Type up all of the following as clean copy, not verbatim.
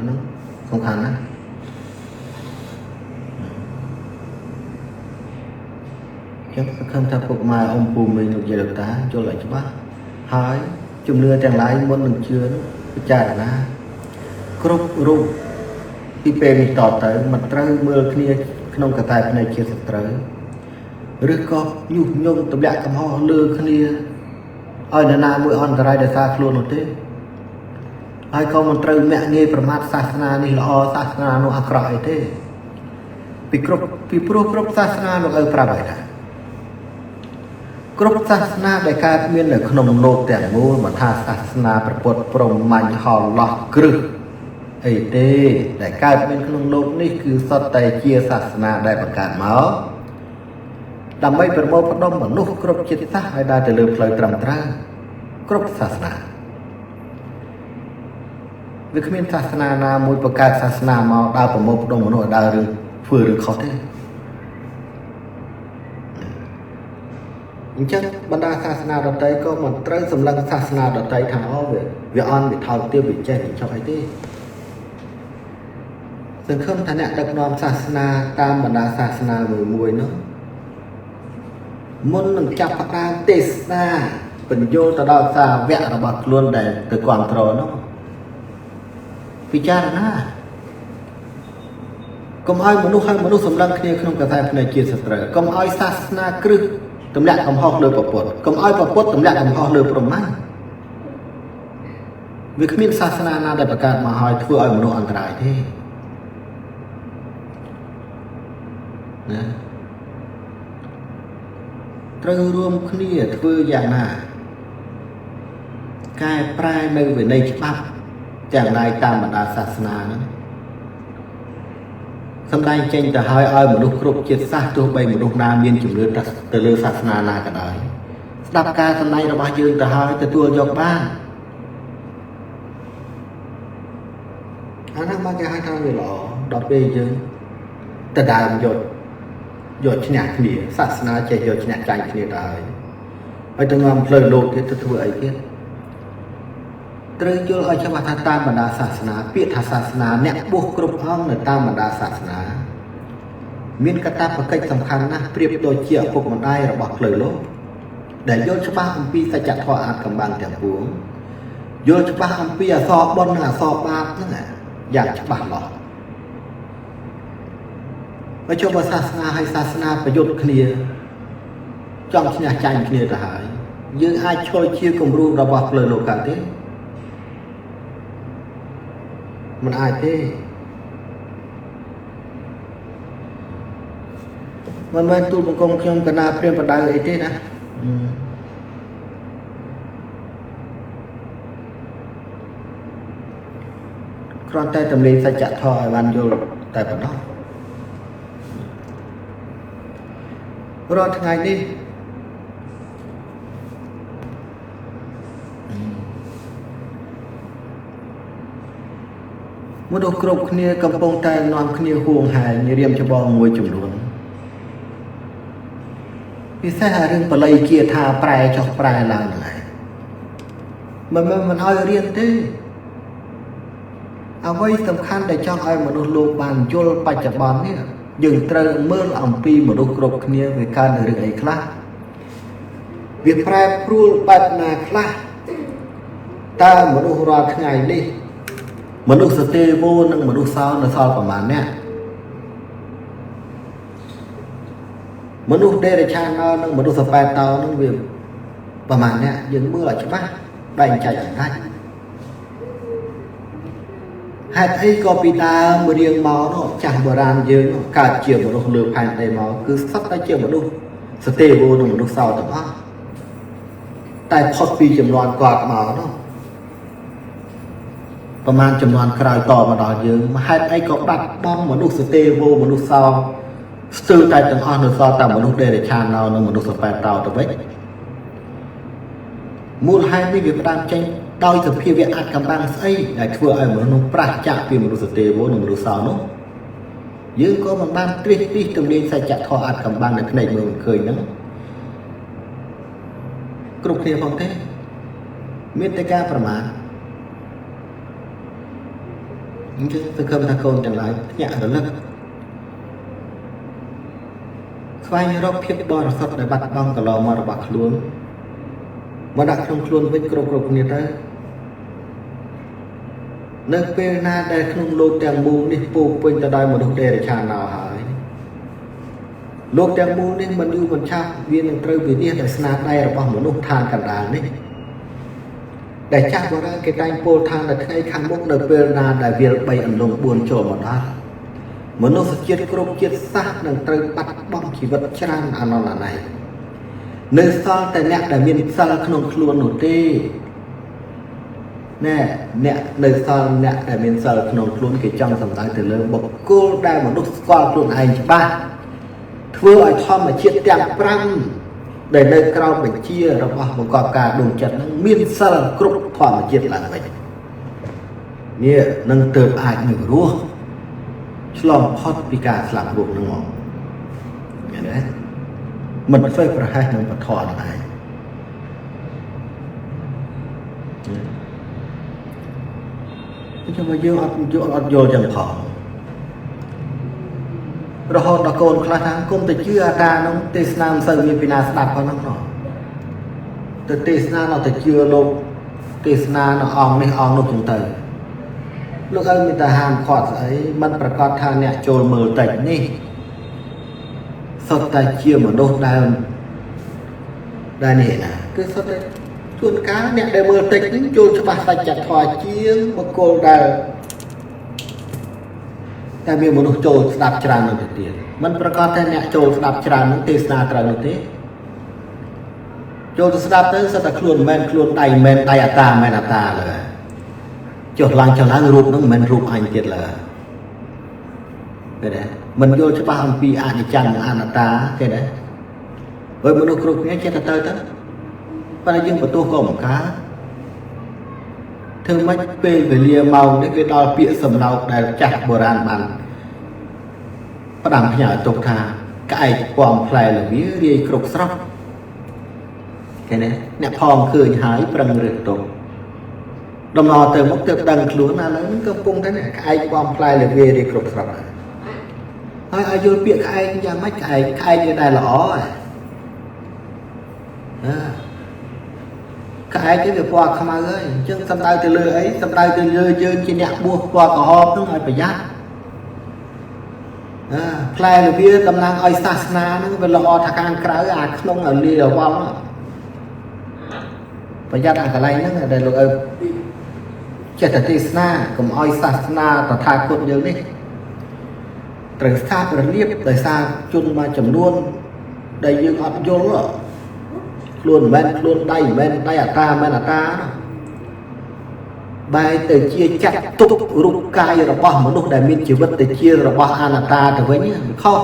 ហ្នឹងសំខាន់ណាស់ចឹងសង្ឃឹមថាពុកម៉ែអ៊ំពូមីងលោកយាយលោកតាយល់ឲ្យច្បាស់ហើយជំនឿទាំងឡាយមុននឹងជឿពិចារណាគ្រប់រូបពីពេលនេះតទៅមិនត្រូវមើលគ្នាក្នុងកតែភ្នែកជាសត្រូវឬក៏ញុះញង់ទម្លាក់កំហុសលើគ្នាឲ្យនរណាមួយអន្តរាយដោយសារខ្លួននោះទេហើយក៏មិនត្រូវមាក់ងាយប្រមាថសាសនានេះល្អសាសនានោះអាក្រក់អីទេពីគ្រប់ពីព្រោះគ្រប់សាសនាលោកឪប្រាប់ហើយថាគ្រប់សាសនាដែលកើតមាននៅក្នុងលោកទាំងមូលមិនថាសាសនាព្រះពុទ្ធព្រហ្មញ្ញហឡោះគ្រឹះអីទេដែលកើតមានក្នុងលោកនេះគឺសុទ្ធតែជាសាសនាដែលបង្កើតមកដើម្បីប្រមូលផ្ដុំមនុស្សគ្រប់ជាតិសាសន៍ឲ្យដើរទៅលើផ្លូវត្រឹមត្រូវគ្រប់សាសនាវាគ្មានសាសនាណាមួយបង្កើតសាសនាមកដើរប្រមូលផ្ដុំមនុស្សឲ្យដើររឿងធ្វើរឿងខុសទេអញ្ចឹងបណ្ដាសាសនាដទៃក៏មិនត្រូវសម្លឹងសាសនាដទៃថាអូវាអន់វាថោកទាបវាចេះវាចុះអីទេសង្ឃឹមថាអ្នកដឹកនាំសាសនាតាមបណ្ដាសាសនាមួយមួយនោះមុននឹងចាប់ផ្ដើមទេសនាបញ្យល់ទៅដល់សាវករបស់ខ្លួនដែលទៅគ្រប់គ្រងនោះពិចារណាកុំឲ្យមនុស្សឲ្យមនុស្សសម្លឹងគ្នាក្នុងកសែភ្នែកជាសត្រូវកុំឲ្យសាសនាគ្រឹះទម្លាក់កំហុសលើព្រះពុទ្ធកុំឲ្យព្រះពុទ្ធទម្លាក់កំហុសលើព្រហ្មញ្ញវាគ្មានសាសនាណាដែលបង្កើតមកឲ្យធ្វើឲ្យមនុស្សអន្តរាយទេណាត្រូវរួមគ្នាធ្វើយ៉ាងណាកែប្រែនៅវិន័យច្បាប់ទាំងឡាយតាមបណ្ដាសាសនាហ្នឹងសម្ដែងចេញទៅឲ្យឲ្យមនុស្សគ្រប់ជាតិសាសន៍ទោះបីមនុស្សណាមានជំនឿទៅលើសាសនាណាក៏ដោយស្ដាប់ការសម្ដែងរបស់យើងទៅហើយទទួលយកបានអានោះមកគេហៅថាវាល្អដល់ពេលយើងទៅដើមយកឈ្នះគ្នាសាសនាចេះយកឈ្នះចាញ់គ្នាទៅហើយហើយទៅនាំផ្លូវលោកទៀតទៅធ្វើអីទៀតត្រូវយល់ឲ្យច្បាស់ថាតាមបណ្ដាសាសនាពាក្យថាសាសនាអ្នកបួសគ្រប់អង្គនៅតាមបណ្ដាសាសនាមានកាតព្វកិច្ចសំខាន់ណាស់ប្រៀបដូចជាឪពុកម្ដាយរបស់ផ្លូវលោកដែលយល់ច្បាស់អំពីសច្ចធម៌អាថ៌កំបាំងទាំងពួងយល់ច្បាស់អំពីអសរបុណ្យនិងអសរបាបហ្នឹងយ៉ាងច្បាស់លាស់បើចុះបើសាសនាហើយសាសនាប្រយុទ្ធគ្នាចង់ឈ្នះចាញ់គ្នាទៅហើយយើងអាចឈរជាគំរូរបស់ផ្លូវលោកកើតទេមិនអាចទេមិនមែនទូលបង្គំខ្ញុំកណាព្រាមបដៅអីទេណាគ្រាន់តែតម្លេសច្ចធម៌ឲ្យបានយល់តែប៉ុណ្ណោះរាល់ថ្ងៃនេះមនុស្សគ្រប់គ្នាកំពុងតែនាំគ្នាហួងហែងរៀមច្បងមួយចំនួនពិសេសរឿងបល័យគាថាប្រែចុះប្រែឡើងហ្នឹងឯងមិនឲ្យរៀនទេអ្វីសំខាន់ដែលចង់ឲ្យមនុស្សលោកបានយល់បច្ចុប្បន្ននេះយើងត្រូវមើលអំពីមនុស្សគ្រប់គ្នាវាកើតនៅរឿងអីខ្លះវាប្រែប្រួលបែបណាខ្លះតើមនុស្សរាល់ថ្ងៃនេះមនុស្សសទេវោនិងមនុស្សសោនៅសល់ប្រមាណអ្នកមនុស្សដេរឆានោនិងមនុស្សសប៉ែតោនឹងវាប្រមាណអ្នកយើងមើលឲ្យច្បាស់បែងចែកឲ្យដាច់ហេតុអីក៏ពីដើមរៀងមកនោះចាស់បុរាណយើងកើតជាមនុស្សលើផែនដីមកគឺសុទ្ធតែជាមនុស្សសទេវោនិងមនុស្សសោទាំងអស់តែផុតពីចំនួនគាត់មកនោះប្រមាណចំនួនក្រោយតមកដល់យើងហេតុអីក៏បាត់បង់មនុស្សសទេវោមនុស្សសោស្ទើរតែទាំងអស់នៅសល់តែមនុស្សដេរឆានោនិងមនុស្សសប៉ែតោទៅវិញមូលហេតុនេះវាផ្ដើមចេញដោយសភាវៈអាចកំបាំងស្អីដែលធ្វើឲ្យមនុស្សនោះប្រាសចាកពីមនុស្សសទេវោនិងមនុស្សសោនោះយើងក៏មិនបានត្រិះទិសទំនាញសច្ចធម៌អាចកំបាំងនៅភ្នែកមើលមិនឃើញហ្នឹងគ្រប់គ្នាផងទេមានតែការប្រមាថ អញ្ចឹងសង្ឃឹមថាកូនទាំងឡាយភ្ញាក់រលឹកស្វែងរកភាពបរិសុទ្ធដែលបាត់បង់កន្លងមករបស់ខ្លួនមកដាក់ក្នុងខ្លួនវិញគ្រប់គ្រប់គ្នាទៅនៅពេលណាដែលក្នុងលោកទាំងមូលនេះពោពេញទៅដោយមនុស្សដេរឆានណោហើយលោកទាំងមូលនេះមិនយូរមិនឆាប់វានឹងត្រូវវិនិច្ឆ័យដោយស្នាដៃរបស់មនុស្សឋានកណ្ដាលនេះដែលចាស់បុរាណគេតែងពោលថានៅថ្ងៃខាងមុខនៅពេលណាដែលវាល3អន្លង់4ចូលមកដល់មនុស្សជាតិគ្រប់ជាតិសាសន៍នឹងត្រូវបាត់បង់ជីវិតច្រើនអនន្តអណ័យនៅសល់តែអ្នកដែលមានសិលក្នុងខ្លួននោះទេណែអ្នកនៅសល់អ្នកដែលមានសិលក្នុងខ្លួនគេចង់សំដៅទៅលើបុគ្គលដែលមនុស្សស្គាល់ខ្លួនឯងច្បាស់ធ្វើឲ្យធម្មជាតិទាំង5ដែលនៅក្រោមបញ្ជារបស់បង្កប់ការដួងចិត្តនឹងមានសិលគ្រប់ធម្មជាតិឡើងវិញនេះនឹងទើបអាចនឹងរស់ឆ្លងផុតពីការស្លាប់រស់នឹងមកឃើញទេមិនស្វែងប្រហែសនឹងពធនឹងឯងចាំមកយើងអត់យល់អត់យល់ចឹងផងរហូតដល់កូនខ្លះថាគុំទៅជឿអាតានោះទេសនាមិនសូវមានពីណាស្ដាប់ផងហ្នឹងណោះទៅទេសនានៅទៅជឿលោកទេសនានៅអង្គនេះអង្គនោះចឹងទៅលោកឲ្យមានតែហាមឃាត់ស្អីមិនប្រកាសថាអ្នកចូលមើលតិចនេះសុទ្ធតែជាមនុស្សដែលនេះណាគឺសុទ្ធតែជួនកាលអ្នកដែលមើលតិចនេះចូលច្បាស់សច្ចធម៌ជាងបុគ្គលដែលតែមានមនុស្សចូលស្ដាប់ច្រើននោះទៅទៀតមិនប្រកាសថាអ្នកចូលស្ដាប់ច្រើននោះទេសនាត្រូវនោះទេចូលទៅស្ដាប់ទៅសុទ្ធតែខ្លួនមិនមែនខ្លួនដៃមិនមែនដៃអត្តាមិនមែនអត្តាឡើយចុះឡើងរូបនោះមិនមែនរូបអញទៀតឡើយគេទេមិនយល់ច្បាស់អំពីអនិច្ចំនិងអនត្តាគេទេហើយមនុស្សគ្រប់គ្នាចេះតែទៅប៉ុន្តែយើងបន្ទោសក៏មិនកើតធ្វើម៉េចពេលវេលាម៉ោងនេះវាដល់ពាក្យសំណោកដែលចាស់បុរាណបានផ្ដាំផ្ញើទុកថាក្អែកពំផ្លែល្វារាយគ្រប់ស្រុកគេណាអ្នកផងឃើញហើយប្រឹងរើសទុកដំណទៅមុខទើបដឹងខ្លួនឥឡូវហ្នឹងកំពុងតែក្អែកពំផ្លែល្វារាយគ្រប់ស្រុកហើយឲ្យយល់ពាក្យក្អែកយ៉ាងម៉េចក្អែកក្អែកវាដែលល្អហ៎ក្អែកវាពណ៌ខ្មៅហើយអញ្ចឹងសំដៅទៅលើអីសំដៅទៅលើយើងជាអ្នកបួសពណ៌ក្រហមហ្នឹងឲ្យប្រយ័ត្នផ្លែល្វាតំណាងឲ្យសាសនាហ្នឹងវាល្អថាខាងក្រៅអាក្នុងឲ្យលាវល់ប្រយ័ត្នអាកន្លែងហ្នឹងដែលលោកឪចេះតែទេសនាកុំឲ្យសាសនាតថាគតយើងនេះត្រូវសាបរលាបដោយសារជនមួយចំនួនដែលយើងអត់យល់ខ្លួនមិនមែនខ្លួនដៃមិនមែនដៃអត្តាមិនមែនអត្តាបែរទៅជាចាត់ទុករូបកាយរបស់មនុស្សដែលមានជីវិតទៅជារបស់អនត្តាទៅវិញវាខុស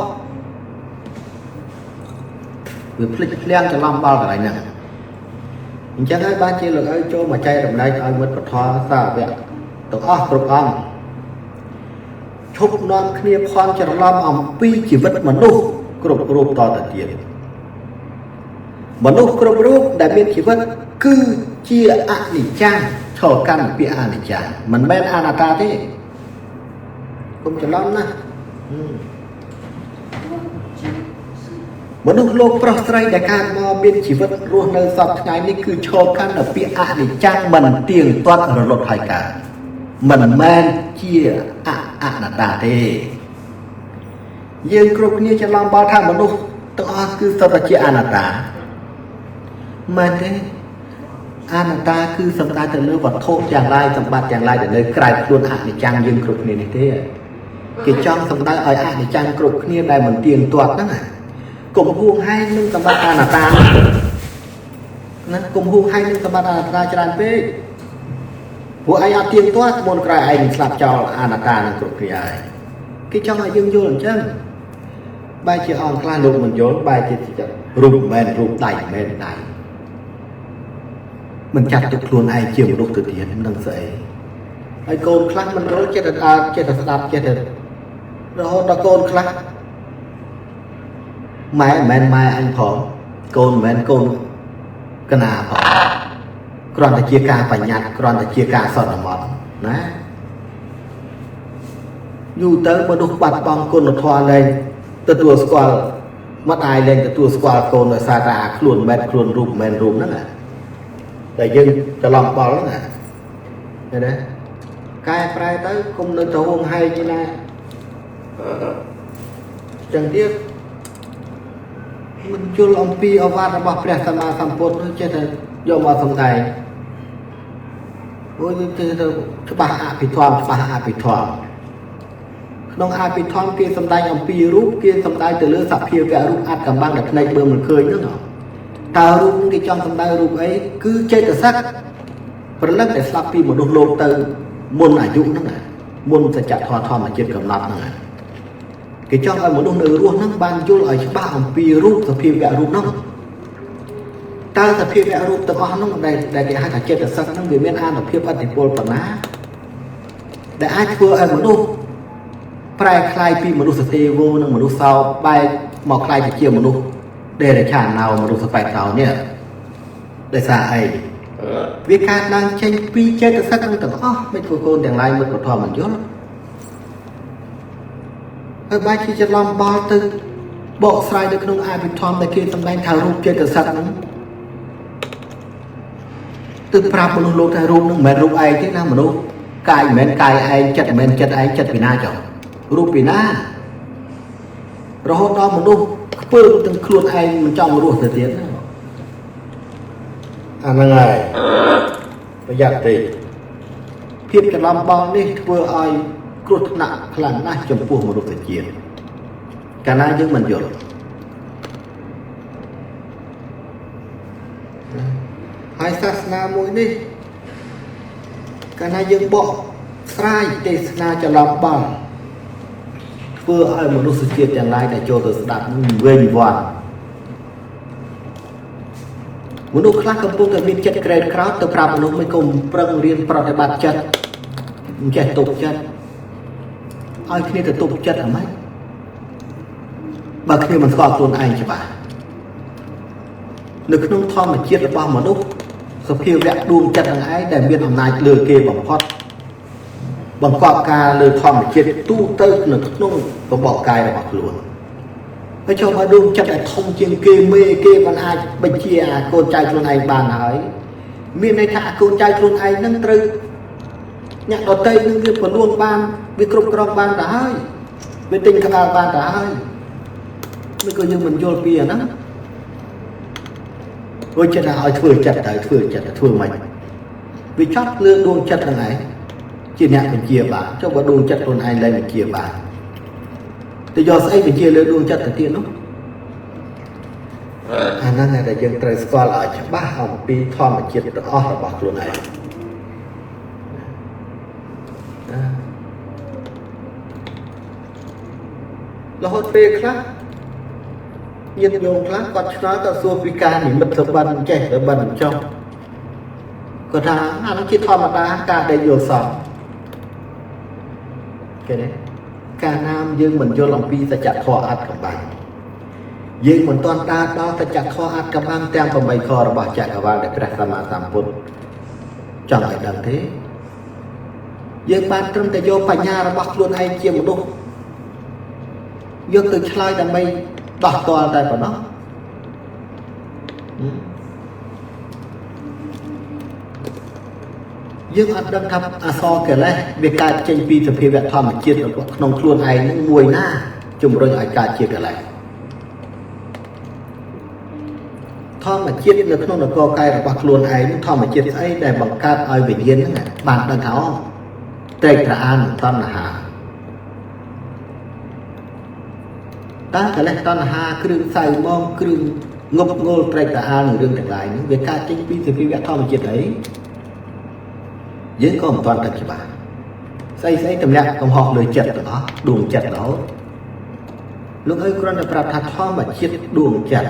វាភ្លេចភ្លាំងច្រឡំបល់កន្លែងហ្នឹងអញ្ចឹងហើយបានជាលោកឲ្យចូលមកចែករំលែកឲ្យមិត្តពធសាវកទាំងអស់គ្រប់អង្គឈប់នាំគ្នាភ័ន្តច្រឡំអំពីជីវិតមនុស្សគ្រប់រូបតទៅទៀតមនុស្សគ្រប់រូបដែលមានជីវិតគឺជាអនិច្ចំឈរកាន់ពាក្យអនិច្ចំមិនមែនអនត្តាទេកុំច្រឡំណាមនុស្សលោកប្រុសស្រីដែលកើតមកមានជីវិតរស់នៅសពថ្ងៃនេះគឺឈរកាន់នៅពាក្យអនិច្ចំមិនទៀងទាត់រលត់ហើយកើតមិនមែនជាអនត្តាទេយើងគ្រប់គ្នាច្រឡំបល់ថាមនុស្សទាំងអស់គឺសុទ្ធតែជាអនត្តាមែនទេអនត្តាគឺសំដៅទៅលើវត្ថុទាំងឡាយសម្បត្តិទាំងឡាយដែលនៅក្រៅខ្លួនអនិច្ចំយើងគ្រប់គ្នានេះទេគេចង់សំដៅឲ្យអនិច្ចំគ្រប់គ្នាដែលមិនទៀងទាត់ហ្នឹងកុំហួងហែងនឹងសម្បត្តិអនត្តាណាកុំហួងហែងនឹងសម្បត្តិអនត្តាច្រើនពេកព្រោះឯងអត់ទៀងទាត់មុនក្រោយឯងស្លាប់ចោលអនត្តានឹងគ្រប់គ្នាហើយគេចង់ឲ្យយើងយល់អញ្ចឹងបែរជាអង្គខ្លះលោកមិនយល់បែរជាចិត្តរូបមិនមែនរូបដៃមិនមែនដៃមិនចាត់ទុកខ្លួនឯងជាមនុស្សទៅទៀតមិនដឹងស្អីហើយកូនខ្លះមិនយល់ចេះតែដើរចេះតែស្ដាប់ចេះតែរហូតដល់កូនខ្លះម៉ែមិនមែនម៉ែអញផងកូនមិនមែនកូនកណាផងគ្រាន់តែជាការបញ្ញត្តិគ្រាន់តែជាការសន្មត់ណា យូរទៅមនុស្សបាត់បង់គុណធម៌លែងទទួលស្គាល់ម្ដាយលែងទទួលស្គាល់កូនដោយសារតែអាខ្លួនមិនមែនខ្លួនរូបមិនមែនរូបហ្នឹងណាតែយើងច្រឡំបល់ហ្នឹងណាឃើញទេកែប្រែទៅគុំនៅទៅហួងហែងណាចឹងទៀតមិនយល់អំពីអវាទរបស់ព្រះសម្មាសម្ពុទ្ធនោះចេះតែយកមកសំដែងអូយទៅច្បាស់អភិធម្មច្បាស់អភិធម្មក្នុងអភិធម្មគេសំដែងអំពីរូបគេសំដែងទៅលើសភាវៈរូបអត្តកំបាំងដែលភ្នែកមើលមិនឃើញហ្នឹងតើរូបគេចង់សំដៅរូបអីគឺចេតសិកព្រលឹងដែលស្លាប់ពីមនុស្សលោកទៅមុនអាយុហ្នឹងមុនសច្ចធម៌ធម្មជាតិកំណត់ហ្នឹងគេចង់ឲ្យមនុស្សនៅរស់ហ្នឹងបានយល់ឲ្យច្បាស់អំពីរូបសភាវៈរូបហ្នឹងតើសភាវៈរូបទាំងអស់ហ្នឹងដែលគេហៅថាចេតសិកហ្នឹងវាមានអានុភាពឥទ្ធិពលប៉ុណ្ណាដែលអាចធ្វើឲ្យមនុស្សប្រែក្លាយពីមនុស្សទេវោនិងមនុស្សសោបែកមកក្លាយទៅជាមនុស្សដេរឆាណោមនុស្សបែកតោនេះដោយសារអីវាកើតឡើងចេញពីចេតសិកនឹងទាំងអស់មិត្តកូនទាំងឡាយមិត្តពធមិនយល់ហើយបែរជាច្រឡំបល់ទៅបកស្រាយនៅក្នុងអភិធម្មដែលគេសម្ដែងថារូបចេតសិកហ្នឹងទៅប្រាប់មនុស្សលោកថារូបហ្នឹងមិនមែនរូបឯងទេណាមនុស្សកាយមិនមែនកាយឯងចិត្តមិនមែនចិត្តឯងចិត្តពីណាចុះរូបពីណារហូតដល់មនុស្សខ្ពើមទាំងខ្លួនឯងមិនចង់រស់ទៅទៀតណាអាហ្នឹងហើយប្រយ័ត្នទេភាពច្រឡំបល់នេះធ្វើឲ្យគ្រោះថ្នាក់ខ្លាំងណាស់ចំពោះមនុស្សជាតិកាលណាយើងមិនយល់ហើយសាសនាមួយនេះកាលណាយើងបកស្រាយទេសនាច្រឡំបល់ធ្វើឲ្យមនុស្សជាតិទាំងឡាយដែលចូលទៅស្ដាប់នឹងវិញវត្តមនុស្សខ្លះកំពុងតែមានចិត្តក្រេតក្រោតទៅប្រាប់មនុស្សមិនកុំប្រឹងរៀនប្រតិបត្តិចិត្តមិនចេះទប់ចិត្តឲ្យគ្នាទៅទប់ចិត្តអាម៉េចបើគ្នាមិនស្គាល់ខ្លួនឯងច្បាស់នៅក្នុងធម្មជាតិរបស់មនុស្សសភាវៈដួងចិត្តនឹងឯងដែលមានអំណាចលើគេបំផុតបង្កប់ការលើធម្មជាតិទូទៅនៅក្នុងរបបកាយរបស់ខ្លួនហើយចូលមកដួងចិត្តដែលធំជាងគេមេគេមិនអាចបញ្ជាអាកូនចៅខ្លួនឯងបានហើយមានន័យថាអាកូនចៅខ្លួនឯងនឹងត្រូវអ្នកដទៃនឹងវាប្រលួងបានវាគ្រប់គ្រងបានទៅហើយវាទិញក្បាលបានទៅហើយមិនក៏យើងមិនយល់ពីអាហ្នឹងព្រោះចិត្តឲ្យធ្វើចិត្តទៅធ្វើចិត្តធ្វើមិនវាចប់លើដួងចិត្តហ្នឹងឯងជាអ្នកបញ្ជាបានចុះបើដួងចិត្តខ្លួនឯងលែងបញ្ជាបានទៅយកស្អីបញ្ជាលើដួងចិត្តទៅទៀតនោះអាហ្នឹងឯងដែលយើងត្រូវស្គាល់ឲ្យច្បាស់អំពីធម្មជាតិទាំងអស់របស់ខ្លួនឯងរហូតពេលខ្លះញាតិញោមខ្លះគាត់ឆ្ងល់ក៏សួរពីការនិមិត្តសបិនចេះសបិនចុះគាត់ថាអានោះជាធម្មតាការដែលយល់សពគេទេកាលណាយើងមិនយល់អំពីសច្ចធម៌អត្តកំបាំងយើងមិនទាន់ដើរដល់សច្ចធម៌អត្តកំបាំងទាំង8ខរបស់ចក្រវាលដែលព្រះសម្មាសម្ពុទ្ធចង់ឲ្យដឹងទេយើងបានត្រឹមតែយកបញ្ញារបស់ខ្លួនឯងជាមនុស្សយកទៅឆ្លើយដើម្បីដោះទាល់តែប៉ុណ្ណោះយើងអត់ដឹងថាអសរកិលេសវាកើតចេញពីសភាវៈធម្មជាតិរបស់ក្នុងខ្លួនឯងនឹងមួយណាជំរុញឲ្យកើតជាកិលេសធម្មជាតិនៅក្នុងនគរកាយរបស់ខ្លួនឯងនឹងធម្មជាតិស្អីដែលបង្កើតឲ្យវិញ្ញាណហ្នឹងបានដឹងថាអូត្រេកត្រអាលតណ្ហាតើកិលេសតណ្ហាគ្រឿងសៅមងគ្រឿងងប់ងល់ត្រេកត្រអាលនឹងរឿងទាំងឡាយហ្នឹងវាកើតចេញពីសភាវៈធម្មជាតិអីយើងក៏មិនទាន់ដឹងច្បាស់ស្អីស្អីទម្លាក់កំហុសលើចិត្តទាំងអស់ដួងចិត្តរហូតលោកអើយគ្រាន់តែប្រាប់ថាធម្មជាតិដួងចិត្ត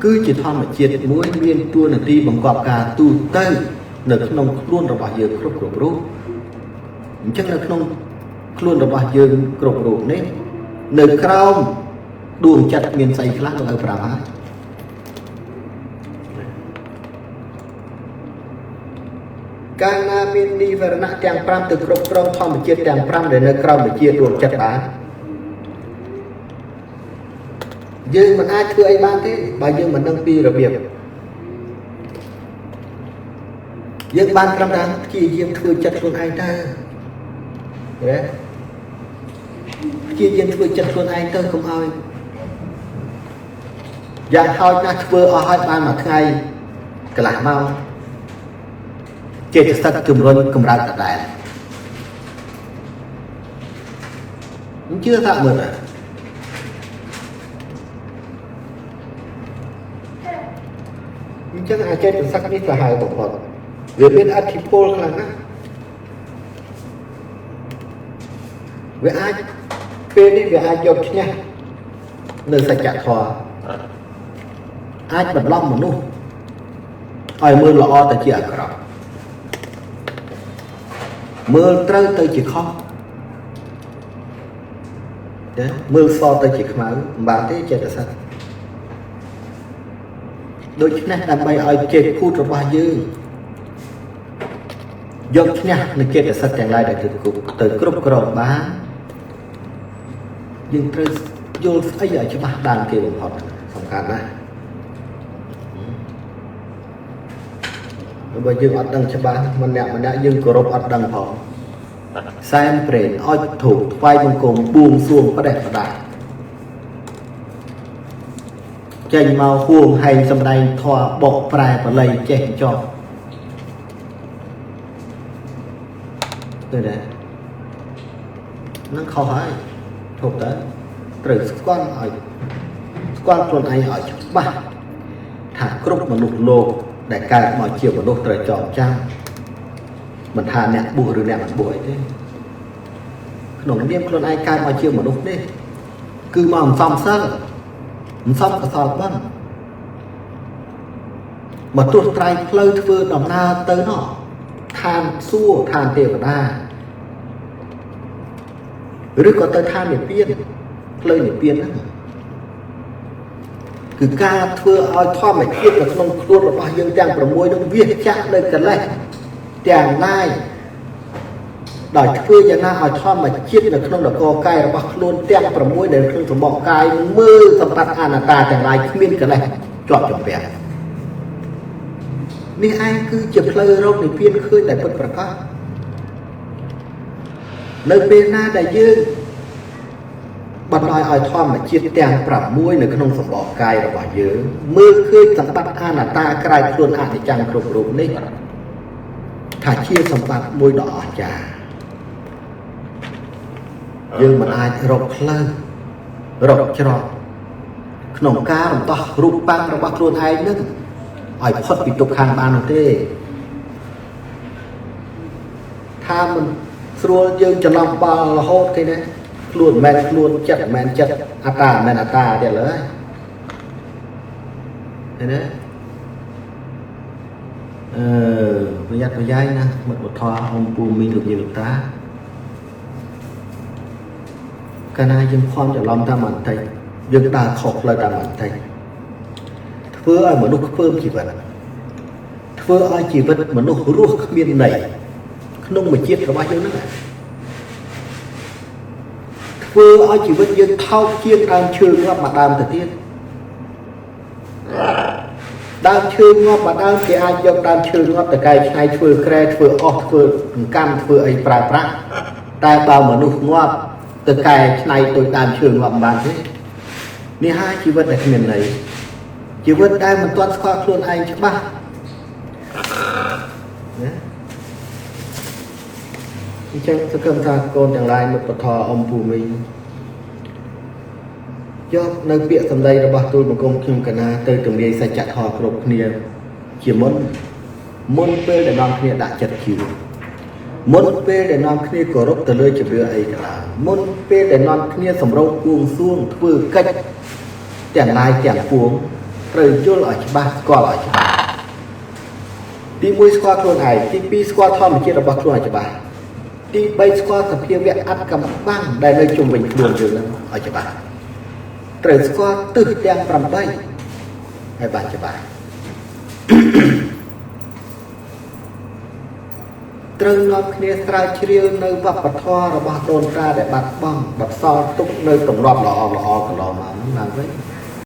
គឺជាធម្មជាតិមួយមានតួនាទីបង្កប់ការទូទៅនៅក្នុងខ្លួនរបស់យើងគ្រប់គ្រប់រូបអញ្ចឹងនៅក្នុងខ្លួនរបស់យើងគ្រប់រូបនេះនៅក្រោមដួងចិត្តមានស្អីខ្លះលោកឲ្យប្រាប់ហើយ កាលណាមាននិវរណៈទាំង5ទៅគ្រប់គ្រងធម្មជាតិទាំង5ដែលនៅក្រោមវិជាដួងចិត្តបានយើងមិនអាចធ្វើអីបានទេបើយើងមិនដឹងពីរបៀបយើងបានត្រឹមតែព្យាយាមធ្វើចិត្តខ្លួនឯងទៅណាព្យាយាមធ្វើចិត្តខ្លួនឯងទៅកុំឲ្យយ៉ាងហោចណាស់ធ្វើអស់ហើយបានមួយថ្ងៃកន្លះម៉ោងចេតសិកជំរុញកម្រើកដដែលមិនជឿថាមើលទៅអញ្ចឹងអាចេតសិកនេះសាហាវបំផុតវាមានអធិពលខ្លាំងណាស់វាអាចពេលនេះវាអាចយកឈ្នះនៅសច្ចធម៌អាចបន្លំមនុស្សឲ្យមើលល្អទៅជាអាក្រក់មើលត្រូវទៅជាខុសទេមើលសទៅជាខ្មៅមិនបានទេចេតសិកដូច្នេះដើម្បីឲ្យចេតភូតរបស់យើងយកឈ្នះនៅចេតសិកទាំងឡាយដែលទៅគ្រប់គ្រងបានយើងត្រូវយល់ស្អីឲ្យច្បាស់ដើមគេបំផុតសំខាន់ណាស់បើយើងអត់ដឹងច្បាស់ម្នាក់ម្នាក់យើងគោរពអត់ដឹងផងសែនព្រេនឲ្យถูกថ្វាយបង្គំបួងសួងផ្ដេសផ្ដាស់ចេញមកហួងហែងសំដែងធម៌បកប្រែបល័យចេះចោះទៅដែរនឹងខុសហើយធប់ទៅត្រូវស្គាល់ឲ្យស្គាល់ខ្លួនឯងឲ្យច្បាស់ថាគ្រប់មនុស្សលោកដែលកើតមកជាមនុស្សត្រូវចងចាំមិនថាអ្នកបួសឬអ្នកមិនបួសអីទេក្នុងនាមខ្លួនឯងកើតមកជាមនុស្សនេះគឺមកអន្សំសិលអន្សំកសលបុណ្យមកទោះត្រៃផ្លូវធ្វើដំណើរទៅណោះឋានសួគ៌ឋានទេវតាឬក៏ទៅឋាននិព្វានផ្លូវនិព្វានហ្នឹងគឺការធ្វើឲ្យធម្មជាតិនៅក្នុងខ្លួនរបស់យើងទាំង6នឹងវាចាក់នៅកិលេសទាំងឡាយដោយធ្វើយ៉ាងណាឲ្យធម្មជាតិនៅក្នុងនគរកាយរបស់ខ្លួនទាំង6ដែលក្នុងសម្បកកាយនឹងមើលសម្បត្តិអនត្តាទាំងឡាយគ្មានកិលេសជាប់ជំពាក់នេះឯងគឺជាផ្លូវរកនិព្វានឃើញតែពិតប្រាកដនៅពេលណាដែលយើងបណ្ដោយឲ្យធម្មជាតិទាំង6នៅក្នុងសម្បកកាយរបស់យើងមើលឃើញសម្បត្តិអនត្តាក្រៅខ្លួនអនិច្ចំគ្រប់រូបនេះថាជាសម្បត្តិមួយដ៏អស្ចារ្យយើងមិនអាចរកផ្លូវរកច្រកក្នុងការរំដោះរូបបាំងរបស់ខ្លួនឯងនឹងឲ្យផុតពីទុក្ខខាងបាននោះទេថាមិនស្រួលយើងច្រឡំបាល់រហូតគេណាខ្លួនមិនមែនខ្លួនចិត្តមិនមែនចិត្តអត្តាមិនមែនអត្តាទៀតលើឃើញទេប្រយ័ត្នប្រយែងណាមិត្តបុត្រអ៊ំពូមីងលោកយាយលោកតាកាលណាយើងភ័ន្តច្រឡំតាមបន្តិចយើងដើរខុសផ្លូវតាមបន្តិចធ្វើឲ្យមនុស្សខ្ពើមជីវិតធ្វើឲ្យជីវិតមនុស្សរស់គ្មានន័យក្នុងមួយជាតិរបស់យើងហ្នឹងធ្វើឲ្យជីវិតយើងថោកជាងដើមឈើងាប់មួយដើមទៅទៀតដើមឈើងាប់មួយដើមគេអាចយកដើមឈើងាប់ទៅកែច្នៃធ្វើក្រែធ្វើអស់ធ្វើអង្កាំធ្វើអីប្រើប្រាស់តែបើមនុស្សងាប់ទៅកែច្នៃដូចដើមឈើងាប់មិនបានទេនេះហើយជីវិតដែលគ្មានន័យជីវិតដែលមិនទាន់ស្គាល់ខ្លួនឯងច្បាស់ណាអញ្ចឹងសង្ឃឹមថាកូនទាំងឡាយមិត្តពធអ៊ំពូមីងយកនៅពាក្យសម្ដីរបស់ទូលបង្គំខ្ញុំកណាទៅទម្លាយសច្ចធម៌គ្រប់គ្នាជាមុនមុនពេលដែលនាំគ្នាដាក់ចិត្តជឿមុនពេលដែលនាំគ្នាគោរពទៅលើជំនឿអីក៏ដោយមុនពេលដែលនាំគ្នាសម្រុកួងសួងធ្វើកិច្ចទាំងឡាយទាំងពួងត្រូវយល់ឲ្យច្បាស់ស្គាល់ឲ្យច្បាស់ទី1ស្គាល់ខ្លួនឯងទី2ស្គាល់ធម្មជាតិរបស់ខ្លួនឲ្យច្បាស់ទី3ស្គាល់សភាវៈអត្តកំបាំងដែលនៅជុំវិញខ្លួនយើងនឹងឲ្យច្បាស់ត្រូវស្គាល់ទិសទាំង8ឲ្យបានច្បាស់ ត្រូវនាំគ្នាស្រាវជ្រាវនៅវប្បធម៌របស់ដូនតាដែលបាត់បង់បន្សល់ទុកនៅទម្លាប់ល្អល្អកន្លងមកហ្នឹងឡើងវិញ។